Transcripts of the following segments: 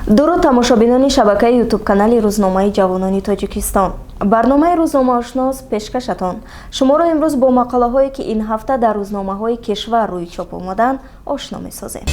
Дуруд, тамошобинони шабакаи Ютуб-канали Рӯзномаи ҷавонони Тоҷикистон. Барномаи Рӯзномаошнос пешкашатон. Шуморо имрӯз бо мақолаҳое, ки ин ҳафта дар рӯзномаҳои кишвар рӯи чоп омаданд, ошно месозем.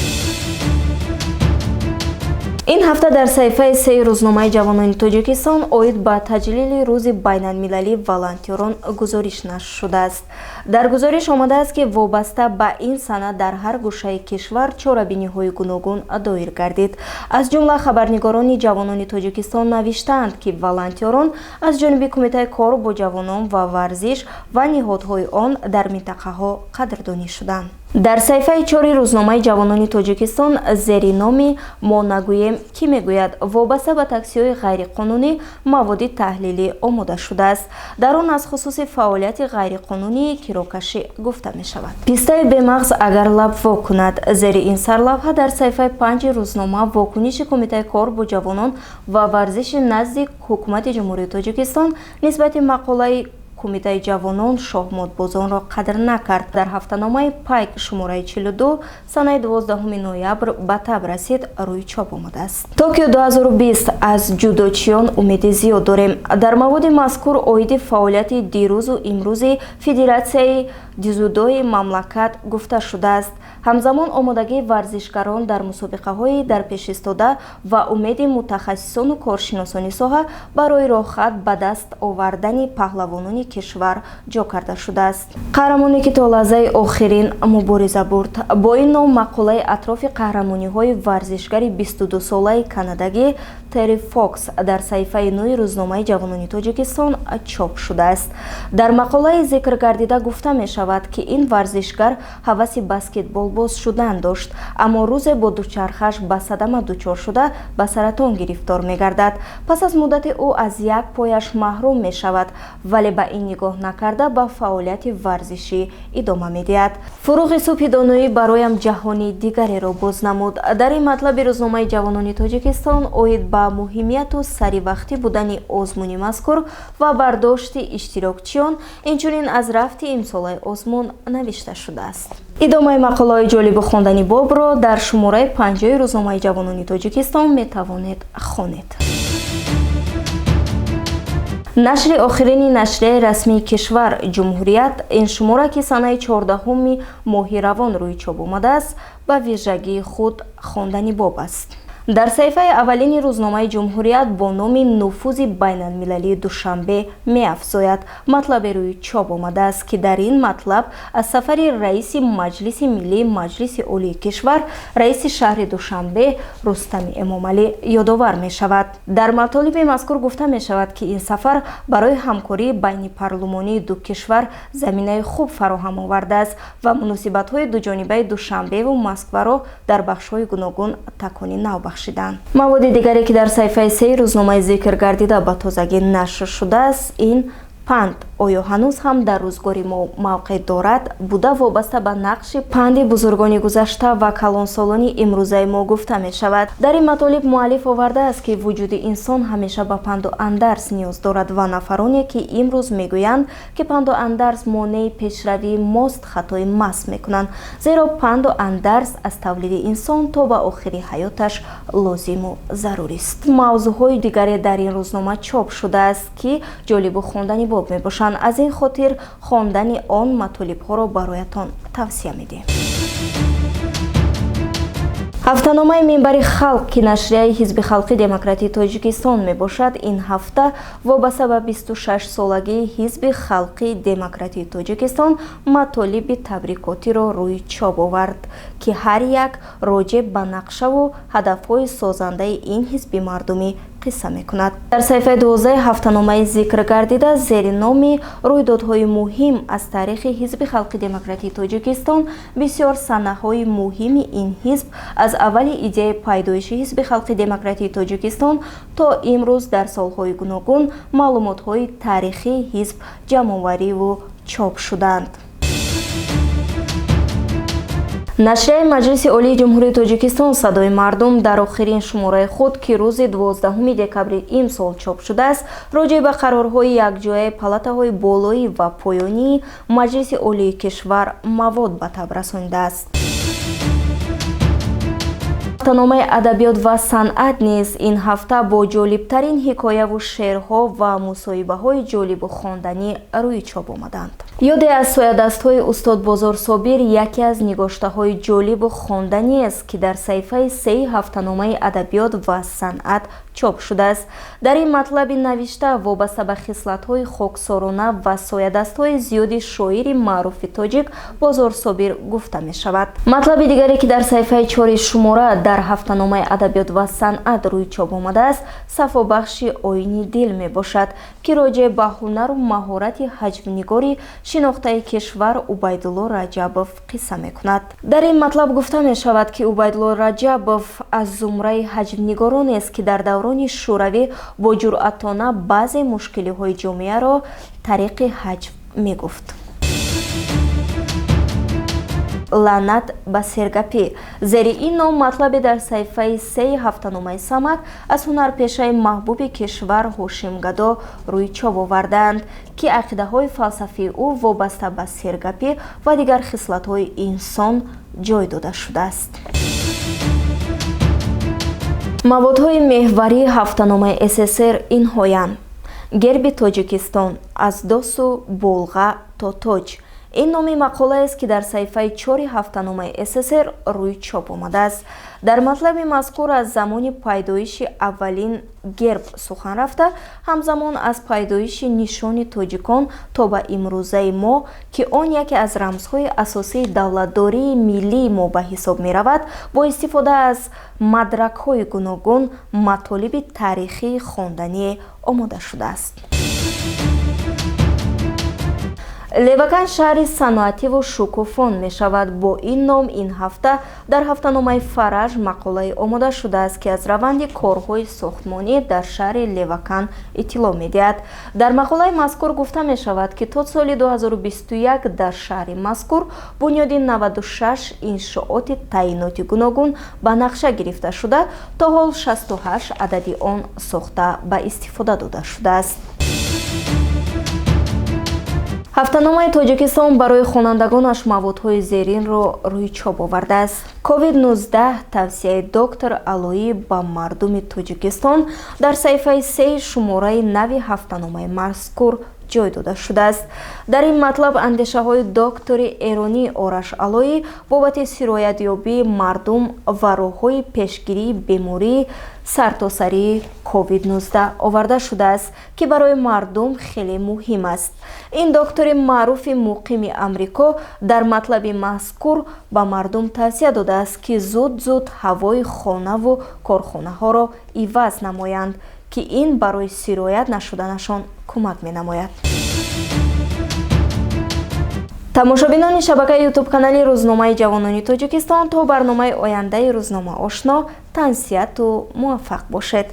Ин ҳафта дар саҳифаи сеи Рӯзномаи ҷавонони Тоҷикистон оид ба таҷлили Рӯзи байналмилалии волонтёрон гузориш нашр шудааст. Дар гузориш омадааст, ки вобаста ба ин сана дар ҳар гӯшаи кишвар чорабиниҳои гуногун доир гардид. Аз ҷумла хабарнигорони Ҷавонони Тоҷикистон навиштаанд, ки волонтёрон аз ҷониби Кумитаи кор бо ҷавонон ва варзиш ва ниҳодҳои он дар минтақаҳо қадрдонӣ шуданд. Дар саҳифаи чори Рӯзномаи ҷавонони Тоҷикистон зери номи «Мо нагӯем, кӣ мегӯяд» вобаста ба таксиҳои ғайриқонунӣ маводи таҳлилӣ омода шудааст. Дар он аз хусуси фаъолияти ғайриқонунии кирокашӣ гуфта мешавад. «Пистаи бемағз агар лаб во кунад» — зери ин сарлавҳа дар саҳифаи панҷи рӯзнома вокуниши Кумитаи кор бо ҷавонон ва варзиши назди Ҳукумати Ҷумҳурии Тоҷикистон нисбати мақолаи «Кумитаи ҷавонон шоҳмотбозонро қадр накард» дар ҳафтаномаи «Пайк», шумораи 42, санаи 12 ноябр ба таб расид, рӯи чоп омадааст. «Токио 2020: аз ҷудочиён умеди зиёд дорем». Дар маводи мазкур оиди фаъолияти дирӯзу имрӯзи Федератсияи дзюдои мамлакат гуфта шудааст. Ҳамзамон омодагии варзишгарон дар мусобиқаҳои дар пеш истода ва умеди мутахассисону коршиносони соҳа барои роҳхат ба даст овардани паҳлавонони кишвар ҷо карда шудааст. «Қаҳрамоне, ки то лаҳзаи охирин мубориза бурд» — бо ин ном мақолаи атрофи қаҳрамониҳои варзишгари 22-солаи канадагӣ Терри Фокс дар саҳифаи нӯи Рӯзномаи ҷавонони Тоҷикистон чоп шудааст. Дар мақолаи зикргардида гуфта мешавад, ки ин варзишгар ҳаваси баскетболбоз шудан дошт, аммо рӯзе бо дучархаш ба садама дучор шуда, ба саратон гирифтор мегардад. Пас аз муддате ӯ аз як пояш маҳрум мешавад, вале ба ин нигоҳ накарда, ба фаъолияти варзишӣ идома медиҳад. «Фуруғи субҳи доноӣ бароям ҷаҳони дигареро боз намуд». Дар ин матлаби Рӯзномаи ҷавонони Тоҷикистон оид ба муҳимияту саривақтӣ будани озмуни мазкур ва бардошти иштирокчиён, инчунин аз рафти имсолаи озмун навишта шудааст. Идомаи мақолаҳои ҷолибу хондани бобро дар шумораи 50-и Рӯзномаи ҷавонони Тоҷикистон метавонед хонед. Нашри охирини нашрияи расмии кишвар «Ҷумҳурият», ин шумора, ки санаи 14-уми моҳи равон рӯи чоп омадааст, ба вижагии худ хондани боб аст. Дар саҳифаи аввалини рӯзномаи «Ҷумҳурият» бо номи «Нуфузи байналмилалии Душанбе меафзояд» матлабе рӯи чоп омадааст, ки дар ин матлаб аз сафари раиси Маҷлиси миллии Маҷлиси Олии кишвар, раиси шаҳри Душанбе Рустами Эмомалӣ ёдовар мешавад. Дар матолиби мазкур гуфта мешавад, ки ин сафар барои ҳамкории байнипарлумонии ду кишвар заминаи хуб фароҳам овардааст ва муносибатҳои дуҷонибаи Душанбеву Москваро дар бахшҳои гуногун такони нав бахшиданд. Маводи дигаре, ки дар саҳифаи сеи рӯзномаи зикргардида ба тозагӣ нашр шудааст, ин «Панд оё ҳанӯз ҳам дар рӯзгори мо мавқеъ дорад» буда, вобаста ба нақши панди бузургони гузашта ва калонсолони имрӯзаи мо гуфта мешавад. Дар ин матолиб муаллиф овардааст, ки вуҷуди инсон ҳамеша ба панду андарз ниёз дорад ва нафароне, ки имрӯз мегӯянд, ки панду андарз монеи пешравии мост, хатои маҳз мекунанд, зеро панду андарз аз тавлиди инсон то ба охири ҳаёташ лозиму зарурист. Мавзӯъҳои дигаре дар ин рӯзнома чоп шудааст, ки ҷолибу хондани боб мебошанд. Аз ин хотир хондани он матолибҳоро бароятон тавсия медиҳем. Ҳафтаномаи «Минбари халқ», ки нашрияи Ҳизби халқи демократии Тоҷикистон мебошад, ин ҳафта вобаста ба 26-солагии Ҳизби халқи демократии Тоҷикистон матолиби табрикотиро рӯи чоп овард, ки ҳар як роҷеъ ба нақшаву ҳадафҳои созандаи ин ҳизби мардумӣ қисса мекунад. Дар саҳифаи 12-и ҳафтаномаи зикргардида зери номи «Рӯйдодҳои муҳим аз таърихи Ҳизби халқи демократии Тоҷикистон» бисёр санаҳои муҳими ин ҳизб аз аввали идеяи пайдоиши Ҳизби халқи демократии Тоҷикистон то имрӯз дар солҳои гуногун маълумотҳои таърихии ҳизб ҷамъовариву чоп шуданд. Нашрияи Маҷлиси Олии Ҷумҳурии Тоҷикистон «Садои мардум» дар охирин шумораи худ, ки рӯзи 12 декабри имсол чоп шудааст, роҷеъ ба қарорҳои якҷояи палатаҳои болоӣ ва поёнии Маҷлиси Олии кишвар мавод ба таб расонидааст. Ҳафтаномаи «Адабиёт ва санъат» низ ин ҳафта бо ҷолибтарин ҳикояву шеърҳо ва мусоҳибаҳои ҷолибу хонданӣ рӯи чоп омаданд. Ёде аз соядастҳои устод Бозор Собир яке аз нигоштаҳои ҷолибу хонданиест, ки дар саҳифаи сеи ҳафтаномаи «Адабиёт ва санъат» чоп шудааст. Дар ин матлаби навишта вобаста ба хислатҳои хоксорона ва соядастҳои зиёди шоири маъруфи тоҷик Бозор Собир гуфта мешавад. Матлаби дигаре, ки дар саҳифаи чори шумора дар ҳафтаномаи «Адабиёт ва санъат» рӯи чоп омадааст, сафобахши оини дил мебошад, ки роҷеъ ба ҳунару маҳорати ҳаҷвнигори шинохтаи кишвар Убайдулло Раҷабов қисса мекунад. Дар ин матлаб гуфта мешавад, ки Убайдулло Раҷабов аз зумраи ҳаҷвнигоронест, ки дар даврони шӯравӣ бо ҷуръатона баъзе мушкилиҳои ҷомеаро тариқи ҳаҷв мегуфт. Лаънат ба сергапӣ, зери ин ном матлабе дар саҳифаи сеи ҳафтаномаи «Самак» аз ҳунарпешаи маҳбуби кишвар Ҳошим Гадо рӯи чоп овардаанд, ки ақидаҳои фалсафии ӯ вобаста ба сергапӣ ва дигар хислатҳои инсон ҷой дода шудааст. Маводҳои меҳварии ҳафтаномаи «СССР» инҳоянд: герби Тоҷикистон аз досу болға то тоҷ, ин номи мақолаест, ки дар саҳифаи чори ҳафтаномаи «СССР» рӯи чоп омадааст. Дар матлаби мазкур аз замони пайдоиши аввалин герб сухан рафта, ҳамзамон аз пайдоиши нишони тоҷикон то ба имрӯзаи мо, ки он яке аз рамзҳои асосии давлатдории миллии мо ба ҳисоб меравад, бо истифода аз мадракҳои гуногун матолиби таърихии хондание омода шудааст. Левакан шаҳри саноативу шукуфон мешавад, бо ин ном ин ҳафта дар ҳафтаномаи «Фараҷ» мақолае омода шудааст, ки аз раванди корҳои сохтмонӣ дар шаҳри Левакан иттилоъ медиҳад. Дар мақолаи мазкур гуфта мешавад, ки то соли 2021 дар шаҳри мазкур бунёди 96 иншооти таъиноти гуногун ба нақша гирифта шуда, то ҳол 68 адади он сохта ба истифода дода шудааст. Ҳафтаномаи «Тоҷикистон» барои хонандагонаш маводҳои зеринро рӯи чоп овардааст. Ковид-19: тавсияи доктор Алоӣ ба мардуми Тоҷикистон дар саҳифаи сеи шумораи нави ҳафтаномаи мазкур ҷой дода шудааст. Дар ин матлаб андешаҳои доктори эронӣ Ораш Алоӣ бобати сироятёбии мардум ва роҳҳои пешгирии бемории сартосарии ковид-19 оварда шудааст, ки барои мардум хеле муҳим аст. Ин доктори маъруфи муқими Амрико дар матлаби мазкур ба мардум тавсия додааст, ки зуд-зуд ҳавои хонаву корхонаҳоро иваз намоянд, ки ин барои сироят нашуданашон кӯмак менамояд. Тамошобинони шабакаи ютуб-канали рӯзномаи ҷавонони Тоҷикистон, то барномаи ояндаи рӯзнома ошно тансиҳату муваффақ бошед.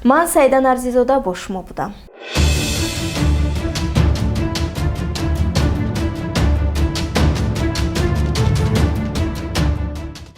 Ман Саида Нарзизода бо шумо будам.